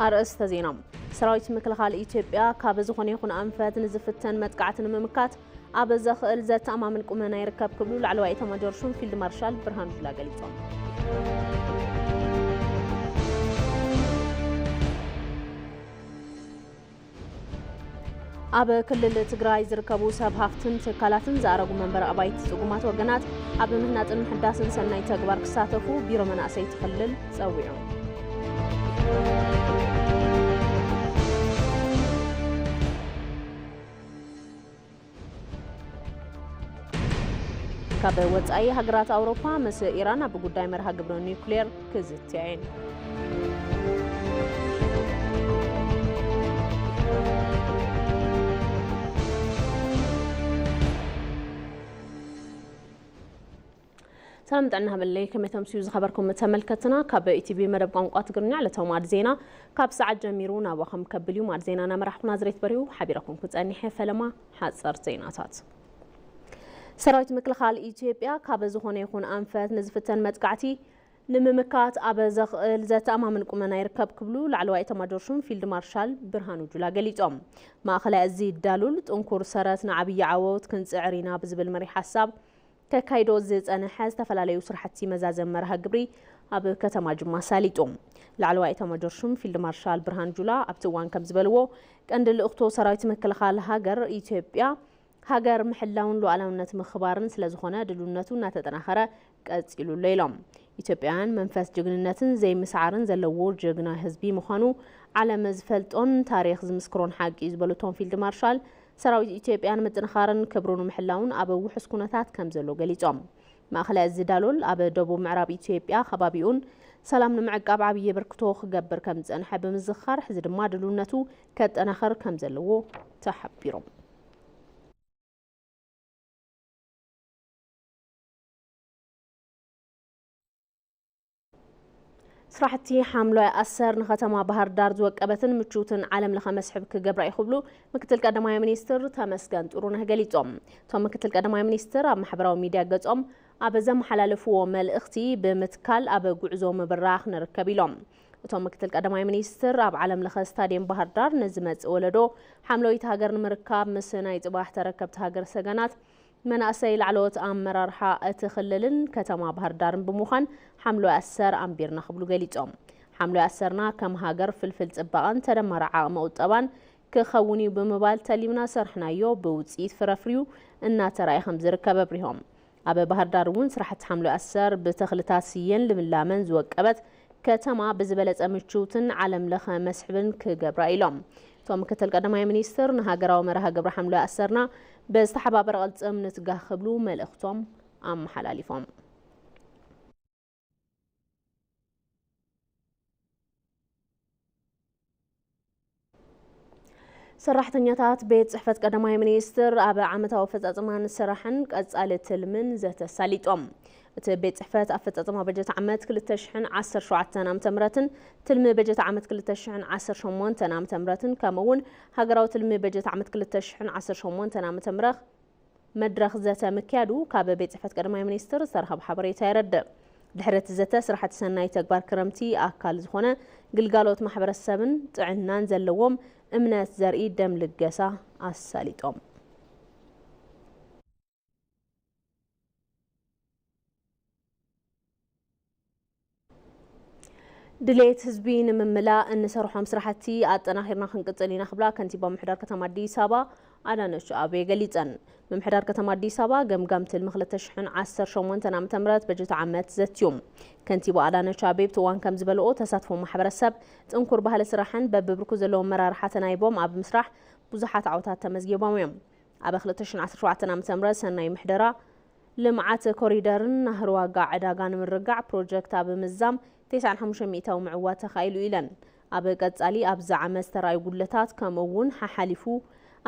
ኣርእስተ ዜና። ሰራዊት ምክልኻል ኢትዮጵያ ካብ ዝኾነ ይኹን ኣንፈት ንዝፍተን መጥቃዕቲ ንምምካት ኣብ ዘኽእል ዘተኣማምን ቁመና ይርከብ ክብሉ ላዕለዋይ ኤታማጆር ሹም ፊልድ ማርሻል ብርሃኑ ጁላ ገሊጾም። ኣብ ክልል ትግራይ ዝርከቡ ሰብ ሃፍትን ትካላትን ዝኣረጉ መንበሪ ኣባይቲ ጽጉማት ወገናት ኣብ ምህናጽን ምሕዳስን ሰናይ ተግባር ክሳተፉ ቢሮ መናእሰይ እቲ ክልል ጸዊዑ። ካብ ወጻኢ ሃገራት ኣውሮፓ ምስ ኢራን ኣብ ጉዳይ መርሃ ግብሪ ኒውክሌር ክዝትያ እየን። ሰላም ጥዕና ሃበለይ፣ ከመይ ተምስዩ ዝኸበርኩም ተመልከትና። ካብ ኢቲቪ መደብ ቋንቋ ትግርኛ ዕለታዊ መኣዲ ዜና ካብ ሰዓት ጀሚሩ ናባኹም ከብል እዩ። መኣዲ ዜና እናመራሕኩ ናዝሬት በሪሁ ሓቢረኩም ክጸኒሕ እየ። ፈለማ ሓጸርቲ ዜናታት። ሰራዊት ምክልኻል ኢትዮጵያ ካብ ዝኾነ ይኹን ኣንፈት ንዝፍተን መጥቃዕቲ ንምምካት ኣብ ዘኽእል ዘተኣማምን ቁመና ይርከብ ክብሉ ላዕለዋይ ኤታማጆር ሹም ፊልድ ማርሻል ብርሃኑ ጁላ ገሊጾም። ማእኸላይ እዚ ዳሉል ጥንኩር ሰረት ንዓብዪ ዓወት ክንጽዕር ኢና ብዝብል መሪሕ ሓሳብ ከካይዶ ዝጸንሐ ዝተፈላለዩ ስራሕቲ መዛዘም መርሃ ግብሪ ኣብ ከተማ ጅማ ኣሳሊጡ። ላዕለዋይ ኤታማጆር ሹም ፊልድ ማርሻል ብርሃኑ ጁላ ኣብቲ እዋን ከም ዝበልዎ፣ ቀንዲ ልእኽቶ ሰራዊት ምክልኻል ሃገር ኢትዮጵያ ሃገር ምሕላውን ሉዓላውነት ምኽባርን ስለ ዝኾነ ድልውነቱ እናተጠናኸረ ቀጺሉ ኣሎ ኢሎም። ኢትዮጵያውያን መንፈስ ጅግንነትን ዘይምስዓርን ዘለዎ ጅግና ህዝቢ ምዃኑ ዓለም ዝፈልጦን ታሪኽ ዝምስክሮን ሓቂ እዩ ዝበሉ እቶም ፊልድ ማርሻል፣ ሰራዊት ኢትዮጵያ ንምጥንኻርን ክብሩ ንምሕላውን ኣብ ውሑስ ኩነታት ከም ዘሎ ገሊጾም። ማእኸላይ እዚ ዳሎል ኣብ ደቡብ ምዕራብ ኢትዮጵያ ከባቢኡን ሰላም ንምዕቃብ ዓብዪ ኣበርክቶ ክገብር ከም ዝጸንሐ ብምዝኻር፣ ሕዚ ድማ ድልውነቱ ከጠናኸር ከም ዘለዎ ተሓቢሮም። ስራሕቲ ሓምለዋይ ኣሰር ንከተማ ባህር ዳር ዝወቀበትን ምችውትን ዓለም ለኸ መስሕብ ክገብራ እዩ ክብሉ ምክትል ቀዳማይ ሚኒስትር ተመስገን ጥሩነህ ገሊጾም። እቶም ምክትል ቀዳማይ ሚኒስትር ኣብ ማሕበራዊ ሚድያ ገጾም ኣብ ዘመሓላለፍዎ መልእኽቲ፣ ብምትካል ኣብ ጉዕዞ ምብራኽ ንርከብ ኢሎም። እቶም ምክትል ቀዳማይ ሚኒስትር ኣብ ዓለም ለኸ ስታዲየም ባህር ዳር ንዝመጽእ ወለዶ ሓምለወይቲ ሃገር ንምርካብ ምስ ናይ ጽባሕ ተረከብቲ ሃገር ሰገናት መናእሰይ ላዕለዎት ኣመራርሓ እቲ ክልልን ከተማ ባህር ዳርን ብምዃን ሓምለዋይ ኣሰር ኣንቢርና ክብሉ ገሊጾም። ሓምለዋይ ኣሰርና ከም ሃገር ፍልፍል ጽባቐን ተደማሪ ዓቕሚ ቁጠባን ክኸውን እዩ ብምባል ተሊምና ዝሰርሕናዮ ብውጽኢት ፍረ ኣፍርዩ እናተራእየ ከም ዝርከብ ኣብሪሆም። ኣብ ባህር ዳር እውን ስራሕቲ ሓምለዋይ ኣሰር ብተኽልታት ስየን ልምላመን ዝወቀበት ከተማ ብዝበለጸ ምችውትን ዓለም ለኸ መስሕብን ክገብራ ኢሎም። እቶም ምክትል ቀዳማይ ሚኒስትር ንሃገራዊ መርሃ ግብሪ ሓምለዋይ ኣሰርና ብዝተሓባበረ ቅልጽም ንትጋህ ክብሉ መልእኽቶም ኣመሓላሊፎም። ሰራሕተኛታት ቤት ጽሕፈት ቀዳማይ ሚኒስትር ኣብ ዓመታዊ ኣፈጻጽማን ስራሕን ቀጻሊ ትልምን ዘተ ኣሳሊጦም። እቲ ቤት ጽሕፈት ኣፈጻጽማ በጀት ዓመት ክልተ ሽሕን ዓሰርተ ሸውዓተን ዓመተ ምህረትን ትልሚ በጀት ዓመት ክልተ ሽሕን ዓሰርተ ሸሞንተን ዓመተ ምህረትን ከምኡ እውን ሃገራዊ ትልሚ በጀት ዓመት ክልተ ሽሕን ዓሰርተ ሸሞንተን ዓመተ ምህረት መድረኽ ዘተ ምክያዱ ካብ ቤት ጽሕፈት ቀዳማይ ሚኒስትር ዝተረኸበ ሓበሬታ የረድእ። ድሕሪ እቲ ዘተ ስራሕቲ ሰናይ ተግባር ክረምቲ ኣካል ዝኾነ ግልጋሎት ማሕበረሰብን ጥዕናን ዘለዎም እምነት ዘርኢ ደም ልገሳ ኣሳሊጦም። ድሌት ህዝቢ ንምምላእ እንሰርሖም ስራሕቲ ኣጠናኺርና ክንቅጽል ኢና ክብላ ከንቲባ ምምሕዳር ከተማ ኣዲስ ኣበባ ኣዳነች ኣቤቤ ገሊጸን። ምምሕዳር ከተማ ኣዲስ ኣበባ ገምጋም ትልሚ ክልተ ሽሕን ዓሰርተ ሸሞንተን ዓመተ ምህረት በጀት ዓመት ዘትዩ። ከንቲባ ኣዳነች ኣቤቤ ኣብቲ እዋን ከም ዝበልኦ፣ ተሳትፎ ማሕበረሰብ፣ ጥንኩር ባህሊ ስራሕን በብብርኩ ዘለዎም ኣመራርሓ ተናይቦም ኣብ ምስራሕ ብዙሓት ዓወታት ተመዝጊቦም እዮም። ኣብ ክልተ ሽሕን ዓሰርተ ሸውዓተን ዓመተ ምህረት ሰናይ ምሕደራ፣ ልምዓት ኮሪደርን ናህሪ ዋጋ ዕዳጋ ንምርጋዕ ፕሮጀክት ኣብ ምዛም ተስዓን ሓሙሽተን ሚእታዊ ምዕዋት ተኻኢሉ ኢለን። ኣብ ቀጻሊ ኣብዚ ዓመት ዝተራእዩ ጉድለታት፣ ከምኡ እውን ሓሓሊፉ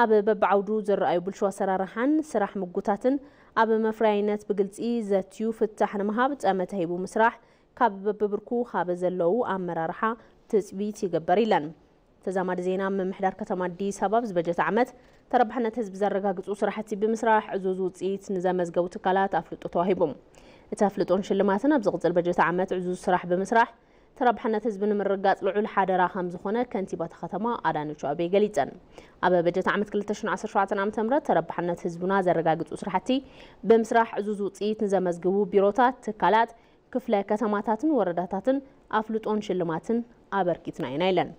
ኣብ በብዓውዱ ዝረኣዩ ብልሹ ኣሰራርሓን ስራሕ ምጉታትን ኣብ መፍረያይነት ብግልጺ ዘትዩ ፍታሕ ንምሃብ ጸመ ተሂቡ ምስራሕ ካብ በብብርኩ ካብ ዘለዉ ኣመራርሓ ትጽቢት ይግበር ኢለን። ተዛማዲ ዜና። ምምሕዳር ከተማ ኣዲስ ኣበባ ኣብዚ በጀት ዓመት ተረባሕነት ህዝቢ ዘረጋግጹ ስራሕቲ ብምስራሕ ዕዙዝ ውጽኢት ንዘመዝገቡ ትካላት ኣፍልጦ ተዋሂቡ። እቲ ኣፍልጦን ሽልማትን ኣብ ዝቕጽል በጀት ዓመት ዕዙዝ ስራሕ ብምስራሕ ተረባሕነት ህዝቢ ንምርግጋፅ ልዑል ሓደራ ከም ዝኾነ ከንቲባ እታ ከተማ ኣዳነች ኣቤቤ ገሊፀን። ኣብ በጀት ዓመት ክልተ ሽሕን ዓሰርተ ሸውዓተን ዓመተ ምህረት ተረባሕነት ህዝብና ዘረጋግፁ ስራሕቲ ብምስራሕ ዕዙዝ ውፅኢት ንዘመዝግቡ ቢሮታት፣ ትካላት፣ ክፍለ ከተማታትን ወረዳታትን ኣፍልጦን ሽልማትን ኣበርኪትና ኢና ኢለን።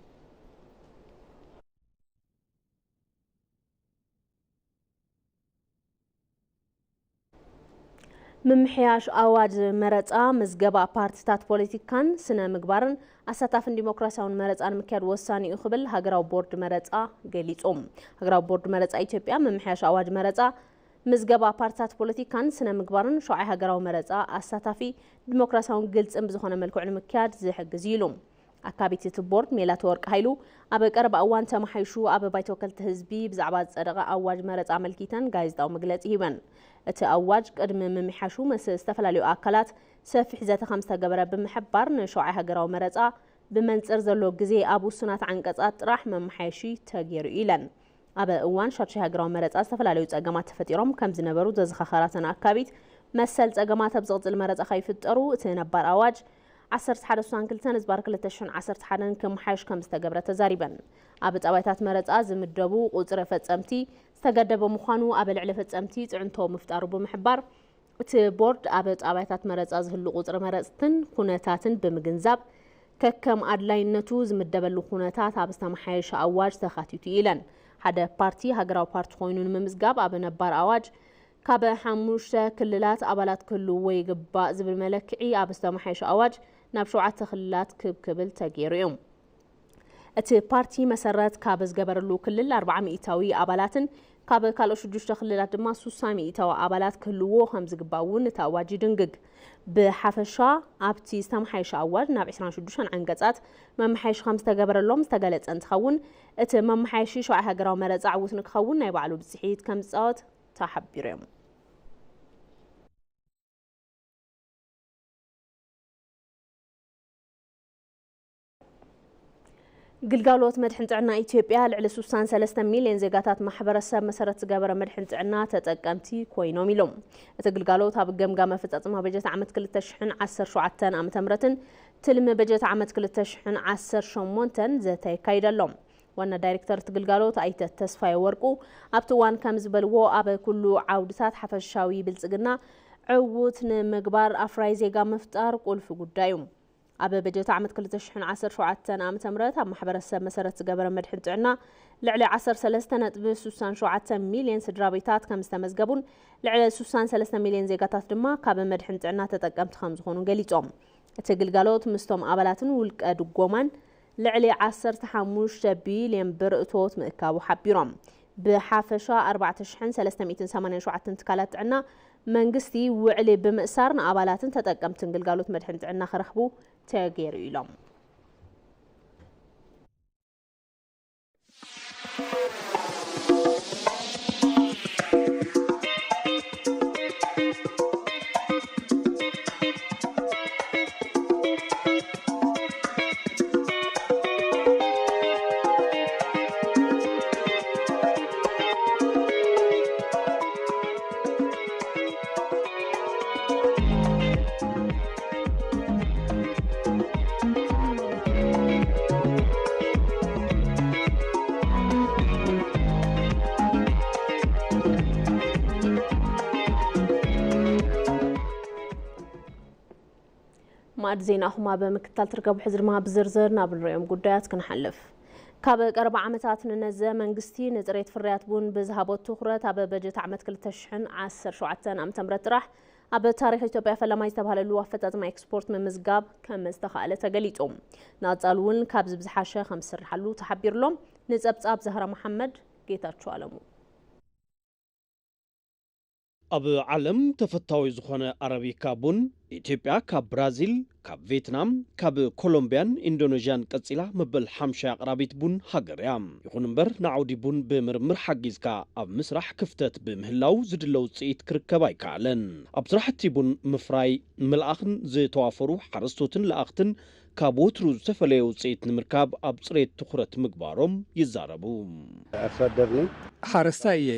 ምምሕያሽ ኣዋጅ መረፃ፣ ምዝገባ ፓርቲታት ፖለቲካን ስነ ምግባርን ኣሳታፍን ዲሞክራሲያውን መረፃ ንምክያድ ወሳኒ እዩ ክብል ሃገራዊ ቦርድ መረፃ ገሊፁ። ሃገራዊ ቦርድ መረፃ ኢትዮጵያ ምምሕያሽ ኣዋጅ መረፃ፣ ምዝገባ ፓርቲታት ፖለቲካን ስነ ምግባርን ሸውዓይ ሃገራዊ መረፃ ኣሳታፊ፣ ዲሞክራሲያውን ግልፅን ብዝኾነ መልክዑ ንምክያድ ዝሕግዝ እዩ ኢሉ። ኣካቢት እቲ ቦርድ ሜላትወርቅ ሃይሉ ኣብ ቀረባ እዋን ተመሓይሹ ኣብ ባይቶ ክልተ ህዝቢ ብዛዕባ ዝጸደቐ ኣዋጅ መረጻ ኣመልኪተን ጋዜጣዊ መግለጺ ሂበን። እቲ ኣዋጅ ቅድሚ ምምሕያሹ ምስ ዝተፈላለዩ ኣካላት ሰፊሕ ዘተ ከም ዝተገበረ ብምሕባር፣ ንሸውዓይ ሃገራዊ መረጻ ብመንጽር ዘሎ ግዜ ኣብ ውሱናት ዓንቀጻት ጥራሕ መመሓየሺ ተገይሩ ኢለን። ኣብ እዋን ሻድሻይ ሃገራዊ መረጻ ዝተፈላለዩ ጸገማት ተፈጢሮም ከም ዝነበሩ ዘዘኻኸራ እተን ኣካቢት፣ መሰል ጸገማት ኣብ ዝቕጽል መረጻ ከይፍጠሩ እቲ ነባር ኣዋጅ ዓሰርተ ሓደ ስሳን ክልተን ዝባር ክልተ ሽሕን ዓሰርተ ሓደን ክመሓየሽ ከም ዝተገብረ ተዛሪበን። ኣብ ጣብያታት መረጻ ዝምደቡ ቁጽሪ ፈጸምቲ ዝተገደበ ምዃኑ፣ ኣብ ልዕሊ ፈጸምቲ ጽዕንቶ ምፍጣሩ ብምሕባር፣ እቲ ቦርድ ኣብ ጣብያታት መረጻ ዝህሉ ቁጽሪ መረጽትን ኩነታትን ብምግንዛብ፣ ከከም ኣድላይነቱ ዝምደበሉ ኩነታት ኣብ ዝተመሓየሸ ኣዋጅ ተኻቲቱ ኢለን። ሓደ ፓርቲ ሃገራዊ ፓርቲ ኮይኑ ንምምዝጋብ ኣብ ነባር ኣዋጅ ካብ ሓሙሽተ ክልላት ኣባላት ክህልውዎ ይግባእ ዝብል መለክዒ ኣብ ዝተመሓየሸ ኣዋጅ ናብ ሸውዓተ ክልላት ክብ ክብል ተገይሩ እዩ። እቲ ፓርቲ መሰረት ካብ ዝገበረሉ ክልል ኣርብዓ ሚእታዊ ኣባላትን ካብ ካልኦት ሽዱሽተ ክልላት ድማ ሱሳ ሚእታዊ ኣባላት ክህልውዎ ከም ዝግባእ እውን እቲ ኣዋጅ ይድንግግ። ብሓፈሻ ኣብቲ ዝተመሓየሸ ኣዋጅ ናብ ዕስራን ሽዱሽተን ዓንቀጻት መመሓየሺ ከም ዝተገበረሎም ዝተገለጸ እንትኸውን፣ እቲ መመሓየሺ ሸውዓይ ሃገራዊ መረጻ ዕዉት ንክኸውን ናይ ባዕሉ ብፅሒት ከም ዝፃወት ተሓቢሩ እዮም። ግልጋሎት መድሕን ጥዕና ኢትዮጵያ ልዕሊ ስሳን ሰለስተ ሚልዮን ዜጋታት ማሕበረሰብ መሰረት ዝገበረ መድሕን ጥዕና ተጠቀምቲ ኮይኖም ኢሎም። እቲ ግልጋሎት ኣብ ገምጋም ኣፈፃፅማ በጀት ዓመት ክልተ ሽሕን ዓሰርተ ሸውዓተን ዓመተ ምህረትን ትልሚ በጀት ዓመት ክልተ ሽሕን ዓሰርተ ሸሞንተን ዘተ የካይደሎም። ዋና ዳይሬክተር እቲ ግልጋሎት ኣይተ ተስፋየ ወርቁ ኣብቲ እዋን ከም ዝበልዎ፣ ኣብ ኩሉ ዓውድታት ሓፈሻዊ ብልጽግና ዕዉት ንምግባር ኣፍራይ ዜጋ ምፍጣር ቁልፊ ጉዳይ እዩ። ኣብ በጀት ዓመት ክልተ ሽሕን ዓሰርተ ሸውዓተን ዓመተ ምህረት ኣብ ማሕበረሰብ መሰረት ዝገበረ መድሕን ጥዕና ልዕሊ ዓሰርተ ሰለስተ ነጥቢ ስሳን ሸውዓተ ሚልዮን ስድራ ቤታት ከም ዝተመዝገቡን ልዕሊ ስሳን ሰለስተ ሚልዮን ዜጋታት ድማ ካብ መድሕን ጥዕና ተጠቀምቲ ከም ዝኾኑን ገሊጾም። እቲ ግልጋሎት ምስቶም ኣባላትን ውልቀ ድጎማን ልዕሊ ዓሰርተ ሓሙሽተ ቢልዮን ብር እቶት ምእካቡ ሓቢሮም። ብሓፈሻ ኣርባዕተ ሽሕን ሰለስተ ሚእትን ሰማንያን ሸውዓተን ትካላት ጥዕና መንግስቲ ውዕሊ ብምእሳር ንኣባላትን ተጠቀምትን ግልጋሎት መድሕን ጥዕና ክረኽቡ ተገይሩ ኢሎም። ማዕድ ዜናኹም ኣብ ምክትታል ትርከቡ። ሕዚ ድማ ብዝርዝር ናብ ንሪኦም ጉዳያት ክንሓልፍ። ካብ ቀረባ ዓመታት ንነዘ መንግስቲ ንፅሬት ፍርያት ቡን ብዝሃቦ ትኹረት ኣብ በጀት ዓመት ክልተ ሽሕን ዓሰርተ ሸውዓተን ዓመተ ምህረት ጥራሕ ኣብ ታሪኽ ኢትዮጵያ ፈላማይ ዝተባህለሉ ኣፈፃፅማ ኤክስፖርት ምምዝጋብ ከም ዝተኻእለ ተገሊፁ። ንቐፃሊ እውን ካብዚ ብዝሓሸ ከም ዝስርሓሉ ተሓቢሩሎም። ንፀብፃብ ዛህራ መሓመድ፣ ጌታቸው ኣለሙ። ኣብ ዓለም ተፈታዊ ዝኾነ ኣረቢካ ቡን፣ ኢትዮጵያ ካብ ብራዚል፣ ካብ ቬትናም፣ ካብ ኮሎምቢያን ኢንዶኔዥያን ቀጺላ መበል ሓምሻይ ኣቕራቢት ቡን ሃገር እያ። ይኹን እምበር፣ ንዓውዲ ቡን ብምርምር ሓጊዝካ ኣብ ምስራሕ ክፍተት ብምህላው ዝድለ ውጽኢት ክርከብ ኣይከኣለን። ኣብ ስራሕቲ ቡን ምፍራይ ምልኣኽን ዝተዋፈሩ ሓረስቶትን ለኣኽትን ካብ ወትሩ ዝተፈለየ ውፅኢት ንምርካብ ኣብ ፅሬት ትኹረት ምግባሮም ይዛረቡ። ኣርሶ ኣደር ነኝ። ሓረስታይ እየ።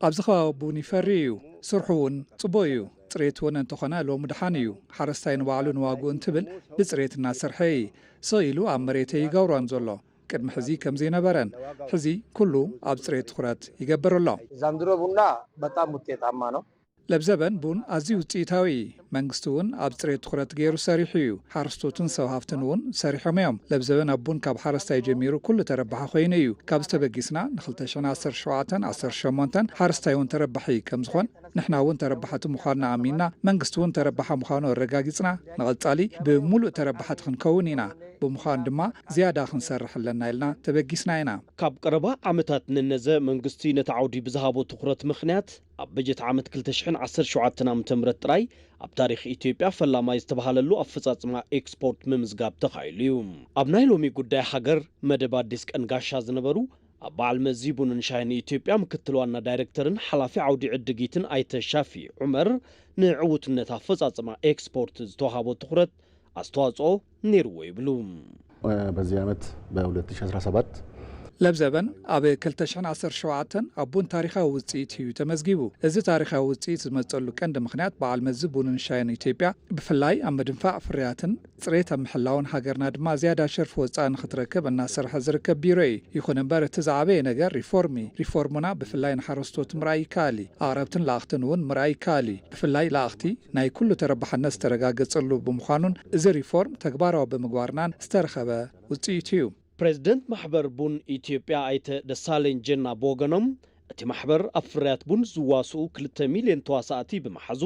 ኣብዚ ከባቢ ቡን ይፈሪ እዩ። ስርሑ እውን ጽቡቕ እዩ። ጽሬት እውን እንተኾነ ሎሚ ድሓን እዩ። ሓረስታይ ንባዕሉ ንዋግኡ እንትብል ብጽሬት እናሰርሐ እዩ። ስቕ ኢሉ ኣብ መሬተይ ይገብሮን ዘሎ። ቅድሚ ሕዚ ከምዚ ኣይነበረን። ሕዚ ኩሉ ኣብ ጽሬት ትኹረት ይገብር ኣሎ። ዘንድሮ ቡና በጣም ውጤታማ ነው። ለብዘበን ቡን ኣዝዩ ውፅኢታዊ እዩ። መንግስቲ እውን ኣብ ፅሬት ትኹረት ገይሩ ሰሪሑ እዩ። ሓረስቶትን ሰብ ሃፍትን እውን ሰሪሖም እዮም። ለብዘበን ኣብ ቡን ካብ ሓረስታይ ጀሚሩ ኩሉ ተረባሒ ኮይኑ እዩ። ካብዚ ተበጊስና ን2017 18 ሓረስታይ እውን ተረባሒ ከምዝኾን ንሕና እውን ተረባሕቲ ምዃንና ኣሚንና መንግስቲ እውን ተረባሒ ምዃኑ ኣረጋጊፅና ንቐፃሊ ብምሉእ ተረባሕቲ ክንከውን ኢና። ብምዃኑ ድማ ዝያዳ ክንሰርሕ ኣለና ኢልና ተበጊስና ኢና። ካብ ቀረባ ዓመታት ንነዘ መንግስቲ ነቲ ዓውዲ ብዝሃቦ ትኹረት ምኽንያት ኣብ በጀት ዓመት 2017 ዓ.ም ጥራይ ኣብ ታሪኽ ኢትዮጵያ ፈላማይ ዝተባሃለሉ ኣፈጻጽማ ኤክስፖርት ምምዝጋብ ተኻኢሉ እዩ። ኣብ ናይ ሎሚ ጉዳይ ሃገር መደብ ኣዲስ ቀን ጋሻ ዝነበሩ ኣብ በዓል መዚ ቡንን ሻሂን ኢትዮጵያ ምክትል ዋና ዳይሬክተርን ሓላፊ ዓውዲ ዕድጊትን ኣይተ ሻፊ ዑመር ንዕውትነት ኣፈጻጽማ ኤክስፖርት ዝተዋሃቦ ትኹረት ኣስተዋጽኦ ነይርዎ ይብሉ። በዚህ ዓመት በ2017 ለብዘበን ኣብ 2017 ኣብ ቡን ታሪኻዊ ውፅኢት እዩ ተመዝጊቡ። እዚ ታሪኻዊ ውፅኢት ዝመፀሉ ቀንዲ ምኽንያት በዓል መዚ ቡንን ሻይን ኢትዮጵያ ብፍላይ ኣብ ምድንፋዕ ፍርያትን ፅሬት ኣብ ምሕላውን ሃገርና ድማ ዝያዳ ሸርፊ ወፃኢ ንክትረክብ እናሰርሐ ዝርከብ ቢሮ እዩ። ይኹን እምበር እቲ ዝዓበየ ነገር ሪፎርም እዩ። ሪፎርሙና ብፍላይ ንሓረስቶት ምርኣይ ይከኣል እዩ። ኣቕረብትን ለኣኽትን እውን ምርኣይ ይከኣል እዩ። ብፍላይ ለኣኽቲ ናይ ኩሉ ተረባሕነት ዝተረጋገፀሉ ብምዃኑን እዚ ሪፎርም ተግባራዊ ብምግባርናን ዝተረኸበ ውፅኢት እዩ። ፕሬዝደንት ማሕበር ቡን ኢትዮጵያ ኣይተ ደሳለኝ ጀና ብወገኖም እቲ ማሕበር ኣብ ፍርያት ቡን ዝዋስኡ ክልተ ሚልዮን ተዋሳእቲ ብምሓዙ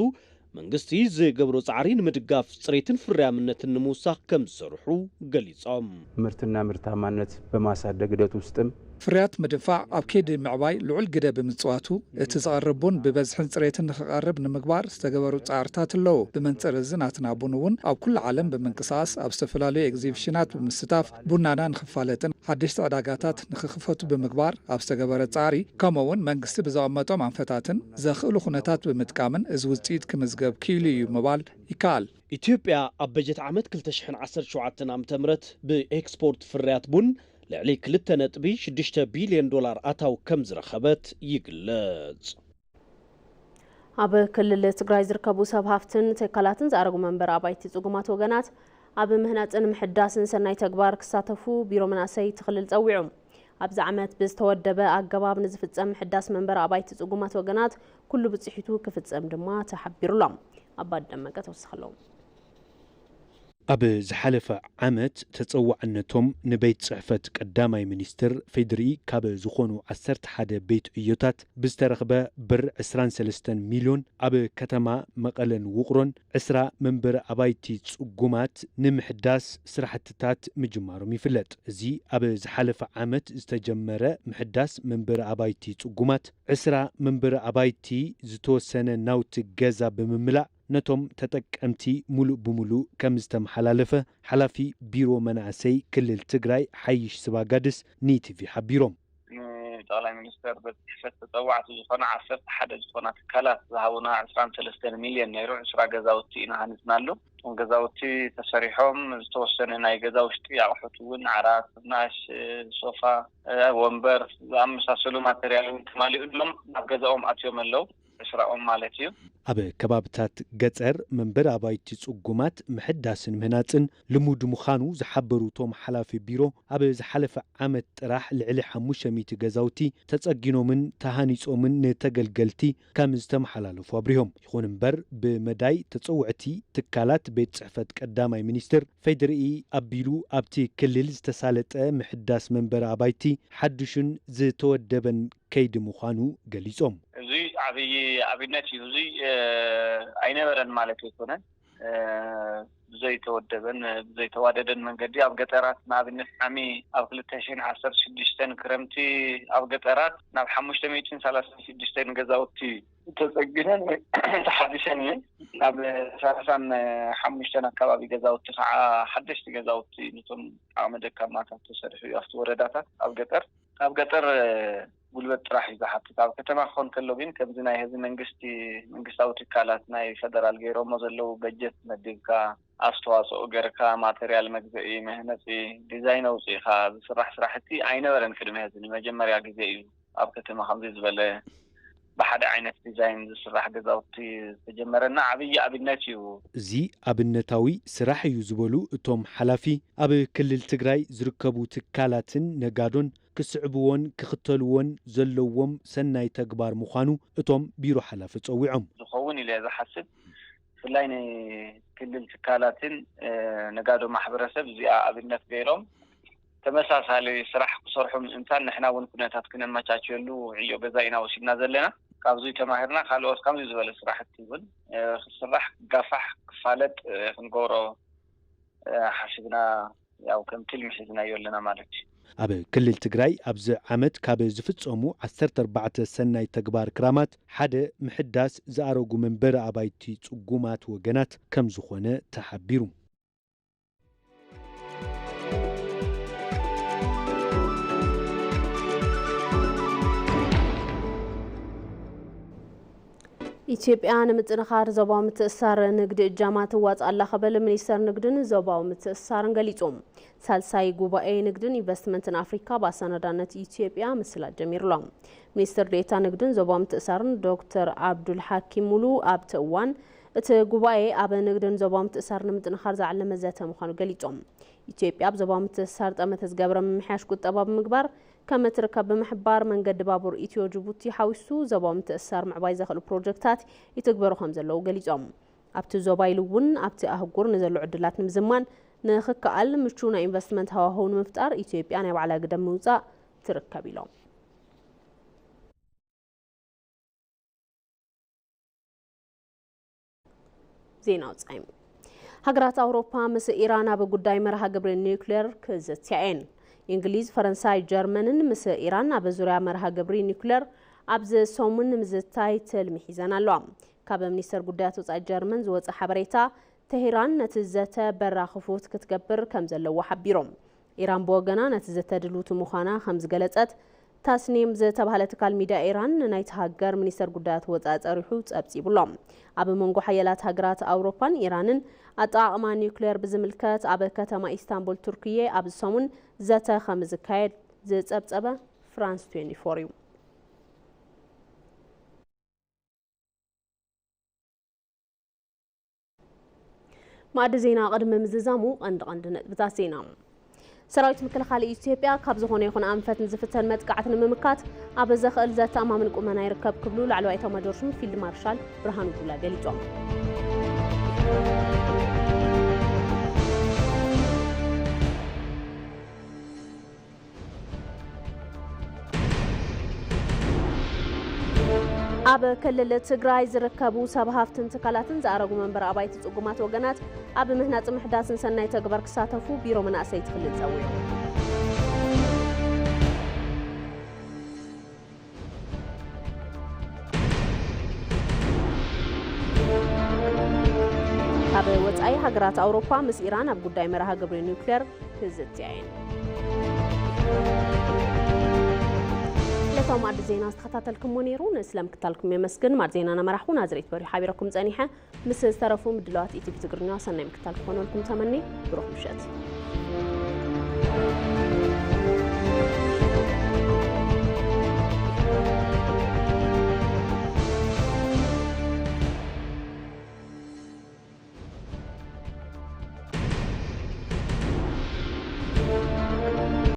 መንግስቲ ዝገብሮ ፃዕሪ ንምድጋፍ ፅሬትን ፍርያምነትን ንምውሳኽ ከም ዝሰርሑ ገሊፆም። ምርትና ምርታማነት በማሳደግ ሂደት ውስጥም ፍርያት ምድንፋዕ ኣብ ከይዲ ምዕባይ ልዑል ግደ ብምፅዋቱ እቲ ዝቐርብ ቡን ብበዝሕን ፅሬትን ንክቐርብ ንምግባር ዝተገበሩ ፃዕርታት ኣለዉ። ብመንፅር እዚ ናትና ቡን እውን ኣብ ኩሉ ዓለም ብምንቅስቃስ ኣብ ዝተፈላለዩ ኤግዚቢሽናት ብምስታፍ ቡናና ንክፋለጥን ሓደሽቲ ዕዳጋታት ንክኽፈቱ ብምግባር ኣብ ዝተገበረ ፃዕሪ ከምኡ እውን መንግስቲ ብዘቐመጦም ኣንፈታትን ዘኽእሉ ኩነታት ብምጥቃምን እዚ ውፅኢት ክምዝገብ ክኢሉ እዩ ምባል ይከኣል። ኢትዮጵያ ኣብ በጀት ዓመት 2017 ዓ.ም ብኤክስፖርት ፍርያት ቡን ልዕሊ 2.6 ቢልዮን ዶላር ኣታዊ ከም ዝረኸበት ይግለጽ። ኣብ ክልል ትግራይ ዝርከቡ ሰብ ሃፍትን ትካላትን ዝኣረጉ መንበሪ ኣባይቲ ጽጉማት ወገናት ኣብ ምህናጽን ምሕዳስን ሰናይ ተግባር ክሳተፉ ቢሮ መናእሰይ እቲ ክልል ጸዊዑ። ኣብዚ ዓመት ብዝተወደበ ኣገባብ ንዝፍጸም ምሕዳስ መንበሪ ኣባይቲ ጽጉማት ወገናት ኩሉ ብጽሒቱ ክፍጸም ድማ ተሓቢሩሎም። ኣባዲ ደመቀ ተወሰኸሎም። ኣብ ዝሓለፈ ዓመት ተጸዋዕነቶም ንቤት ጽሕፈት ቀዳማይ ሚኒስትር ፌድሪ ካብ ዝኾኑ 11 ቤት ዕዮታት ብዝተረኽበ ብር 23 ሚልዮን ኣብ ከተማ መቐለን ውቕሮን 20 መንበሪ ኣባይቲ ጽጉማት ንምሕዳስ ስራሕትታት ምጅማሮም ይፍለጥ። እዚ ኣብ ዝሓለፈ ዓመት ዝተጀመረ ምሕዳስ መንበሪ ኣባይቲ ጽጉማት 20 መንበሪ ኣባይቲ ዝተወሰነ ናውቲ ገዛ ብምምላእ ነቶም ተጠቀምቲ ሙሉእ ብሙሉእ ከም ዝተመሓላለፈ ሓላፊ ቢሮ መናእሰይ ክልል ትግራይ ሓይሽ ስባጋድስ ንኢቲቪ ሓቢሮም። ንጠቕላይ ሚኒስተር ቤት ጽሕፈት ተጸዋዕቲ ዝኾና ዓሰርተ ሓደ ዝኾና ትካላት ዝሃቡና ዕስራን ሰለስተን ሚልዮን ነይሩ። ዕስራ ገዛውቲ ኢና ሃኒጽናሉ። እቶም ገዛውቲ ተሰሪሖም ዝተወሰነ ናይ ገዛ ውሽጢ ኣቑሑት እውን ዓራት፣ ፍርናሽ፣ ሶፋ፣ ወንበር ዝኣመሳሰሉ ማተርያል እውን ተማሊኡሎም ናብ ገዛኦም ኣትዮም ኣለዉ። ዕስራኦም ማለት እዩ። ኣብ ከባብታት ገጸር መንበሪ ኣባይቲ ጽጉማት ምሕዳስን ምህናጽን ልሙድ ምዃኑ ዝሓበሩ እቶም ሓላፊ ቢሮ፣ ኣብ ዝሓለፈ ዓመት ጥራሕ ልዕሊ ሓሙሽተ ሚእቲ ገዛውቲ ተጸጊኖምን ተሃኒጾምን ንተገልገልቲ ከም ዝተመሓላለፉ ኣብሪሆም። ይኹን እምበር ብመዳይ ተጸውዕቲ ትካላት ቤት ጽሕፈት ቀዳማይ ሚኒስትር ፌዴሪኢ ኣቢሉ ኣብቲ ክልል ዝተሳለጠ ምሕዳስ መንበሪ ኣባይቲ ሓዱሽን ዝተወደበን ከይዲ ምዃኑ ገሊጾም። እዚ ዓብዪ ኣብነት እዩ። እዚ ኣይነበረን ማለት ኣይኮነን። ብዘይተወደበን ብዘይተዋደደን መንገዲ ኣብ ገጠራት ንኣብነት ዓሚ ኣብ ክልተ ሽሕን ዓሰርተ ሽዱሽተን ክረምቲ ኣብ ገጠራት ናብ ሓሙሽተ ሚእትን ሰላሳን ሽዱሽተን ገዛውቲ ተጸጊነን ወይ ተሓዲሰን እየን። ናብ ሰላሳን ሓሙሽተን ኣካባቢ ገዛውቲ ከዓ ሓደሽቲ ገዛውቲ ነቶም ዓቕመ ደካማታት ተሰሪሑ እዩ ኣብቲ ወረዳታት ኣብ ገጠር። ኣብ ገጠር ጉልበት ጥራሕ እዩ ዝሓትት። ኣብ ከተማ ክኾን ከሎ ግን ከምዚ ናይ ህዝቢ መንግስቲ መንግስታዊ ትካላት ናይ ፈደራል ገይሮሞ ዘለዉ በጀት መዲብካ ኣስተዋፅኦ ገርካ ማተርያል መግዘኢ መህነፂ ዲዛይን ኣውፅእካ ዝስራሕ ስራሕቲ ኣይነበረን ቅድሚ ሕዚ ንመጀመርያ ግዜ እዩ ኣብ ከተማ ከምዚ ዝበለ ብሓደ ዓይነት ዲዛይን ዝስራሕ ገዛውቲ ዝተጀመረና ዓብዪ ኣብነት እዩ። እዚ ኣብነታዊ ስራሕ እዩ ዝበሉ እቶም ሓላፊ፣ ኣብ ክልል ትግራይ ዝርከቡ ትካላትን ነጋዶን ክስዕብዎን ክኽተልዎን ዘለዎም ሰናይ ተግባር ምዃኑ እቶም ቢሮ ሓላፊ ጸዊዖም። ዝኸውን ኢለ ዝሓስብ፣ ብፍላይ ንክልል ትካላትን ነጋዶ ማሕበረሰብ እዚኣ ኣብነት ገይሮም ተመሳሳሊ ስራሕ ክሰርሑ ምእንታን ንሕና እውን ኩነታት ክነመቻችየሉ ዕዮ ገዛ ኢና ወሲድና ዘለና። ካብዚ ተማሂርና ካልኦት ከምዚ ዝበለ ስራሕቲ እውን ክስራሕ፣ ክጋፋሕ፣ ክፋለጥ ክንገብሮ ሓሲብና፣ ያው ከም ትልሚ ሒዝናዮ ኣለና ማለት እዩ። ኣብ ክልል ትግራይ ኣብዚ ዓመት ካብ ዝፍጸሙ ዓሰርተ ኣርባዕተ ሰናይ ተግባር ክራማት ሓደ ምሕዳስ ዝኣረጉ መንበሪ ኣባይቲ ጽጉማት ወገናት ከም ዝኾነ ተሓቢሩ። ኢትዮጵያ ንምጥንኻር ዞባዊ ምትእስሳር ንግዲ እጃማ ትዋፅእ ኣላ ክብል ሚኒስተር ንግድን ዞባዊ ምትእስሳርን ገሊጹ። ሳልሳይ ጉባኤ ንግድን ኢንቨስትመንትን ኣፍሪካ ብኣሰናዳነት ኢትዮጵያ ምስላጥ ጀሚሩ ኣሎ። ሚኒስትር ዴኤታ ንግድን ዞባዊ ምትእስሳርን ዶክተር ኣብዱል ሓኪም ሙሉ ኣብቲ እዋን እቲ ጉባኤ ኣብ ንግድን ዞባዊ ምትእስሳር ንምጥንኻር ዝዓለመ ዘተ ምዃኑ ገሊጾም። ኢትዮጵያ ኣብ ዞባዊ ምትእስሳር ጠመተ ዝገብረ ምምሕያሽ ቁጠባ ብምግባር ከም እትርከብ ብምሕባር፣ መንገዲ ባቡር ኢትዮ ጅቡቲ ሓዊሱ ዞባዊ ምትእስሳር ምዕባይ ዘኽእሉ ፕሮጀክታት ይትግበሩ ከም ዘለዉ ገሊጾም። ኣብቲ ዞባ ኢሉ እውን ኣብቲ ኣህጉር ንዘሎ ዕድላት ንምዝማን ንኽከኣል ምቹው ናይ ኢንቨስትመንት ሃዋህው ንምፍጣር ኢትዮጵያ ናይ ባዕላ ግደ ምውፃእ ትርከብ ኢሎም። ዜና ወጻኢ። ሃገራት ኣውሮፓ ምስ ኢራን ኣብ ጉዳይ መርሃ ግብሪ ኒውክሌር ክዝትያ እየን። እንግሊዝ፣ ፈረንሳይ፣ ጀርመንን ምስ ኢራን ኣብ ዙርያ መርሃ ግብሪ ኒውክሌር ኣብዚ ሰሙን ንምዝታይ ትልሚ ሒዘን ኣለዋ። ካብ ሚኒስተር ጉዳያት ወጻኢ ጀርመን ዝወጸ ሓበሬታ፣ ተሄራን ነቲ ዘተ በራ ክፉት ክትገብር ከም ዘለዎ ሓቢሮም። ኢራን ብወገና ነቲ ዘተ ድልውቲ ምዃና ከም ዝገለጸት ታስኒም ዝተባህለ ትካል ሚድያ ኢራን ንናይቲ ሃገር ሚኒስተር ጉዳያት ወጻኢ ጸሪሑ ጸብጺቡሎ። ኣብ መንጎ ሓያላት ሃገራት ኣውሮፓን ኢራንን ኣጠቓቕማ ኒውክሌር ብዝምልከት ኣብ ከተማ ኢስታንቡል ቱርክየ ኣብዚ ሰሙን ዘተ ከም ዝካየድ ዝጸብጸበ ፍራንስ ትዌንቲ ፎር እዩ። ማዕዲ ዜና ቅድሚ ምዝዛሙ ቀንዲ ቀንዲ ነጥብታት ዜና። ሰራዊት ምክልኻል ኢትዮጵያ ካብ ዝኾነ ይኹን ኣንፈት ንዝፍተን መጥቃዕቲ ንምምካት ኣብ ዘኽእል ዘተኣማምን ቁመና ይርከብ ክብሉ ላዕለዋይ ኤታማጆር ሹም ፊልድ ማርሻል ብርሃኑ ጁላ ገሊጾም። ኣብ ክልል ትግራይ ዝርከቡ ሰብ ሃፍትን ትካላትን ዝኣረጉ መንበሪ ኣባይቲ ጽጉማት ወገናት ኣብ ምህናጽ ምሕዳስን ሰናይ ተግባር ክሳተፉ ቢሮ መናእሰይ እቲ ክልል ጸዊዑ። ካብ ወጻኢ ሃገራት ኣውሮፓ ምስ ኢራን ኣብ ጉዳይ መርሃ ግብሪ ኒውክሌር ክዝትያ እየን። ዕለታዊ ማዕዲ ዜና ዝተኸታተልኩሞ ነይሩ። ንስለ ምክታልኩም የመስግን። ማዕዲ ዜና እናመራሕኩ ናዝሬት በሪሁ ሓቢረኩም ጸኒሐ። ምስ ዝተረፉ ምድላዋት ኢቲቪ ትግርኛ ሰናይ ምክታል ክኾነልኩም ተመኒ። ብሩኽ ምሸት።